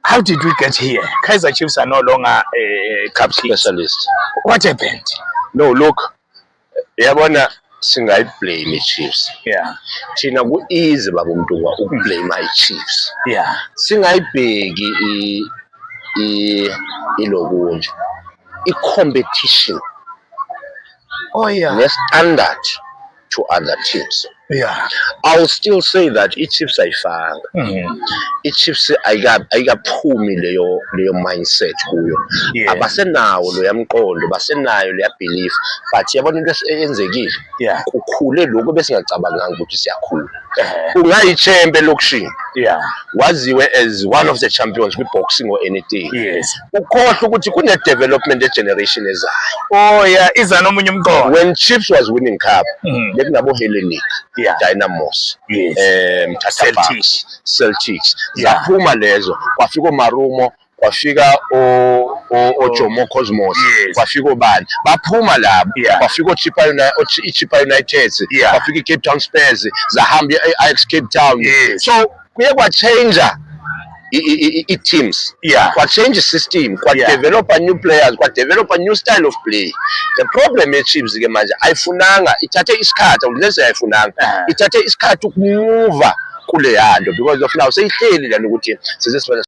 How did we get here? Kaizer Chiefs are no longer cup teams. Specialist. What happened? No, look, yabona, singayiblame i-Chiefs. Thina ku-easy, baba uMntungwa, ukublame i-Chiefs. Singayibheki ilokunje i-competition ne-standard to other teams. I'll still say that i-Chiefs ayifanga. I-Chiefs ayikaphumi leyo mindset kuyo. Abasenawo loya mqondo, basenayo leya belief, but yabona into eyenzekile, kukhule lokhu besingacabanganga ukuthi siyakhula. Ungayi-champ elokishini, waziwe as one of the champions kwi-boxing or anything, ukhohlwa ukuthi kune-development e-generation ezayo. Oh yeah, iza nomunye umqondo. When Chiefs was winning cup, bekunabo Hellenic, Dynamos, Mthatha Celtic. Bucks, Celtics. Yeah. Zaphuma lezo, kwafika oMarumo, kwafika oJomo Cosmos, kwafika obani, baphuma labo. Kwafika iChippa United, kwafika iCape Town Spurs, zahamba i-Ajax Cape Town. So kuye kwachange i-teams, kwa-change system, kwa-developa new players, kwa-developa new style of play. The problem ye-Chiefs ke manje, ayifunanga, ithathe isikhathi, awulese ayifunanga, ithathe isikhathi ukumuva kuleya nto because of now seyihleli lana ukuthi sesesifana.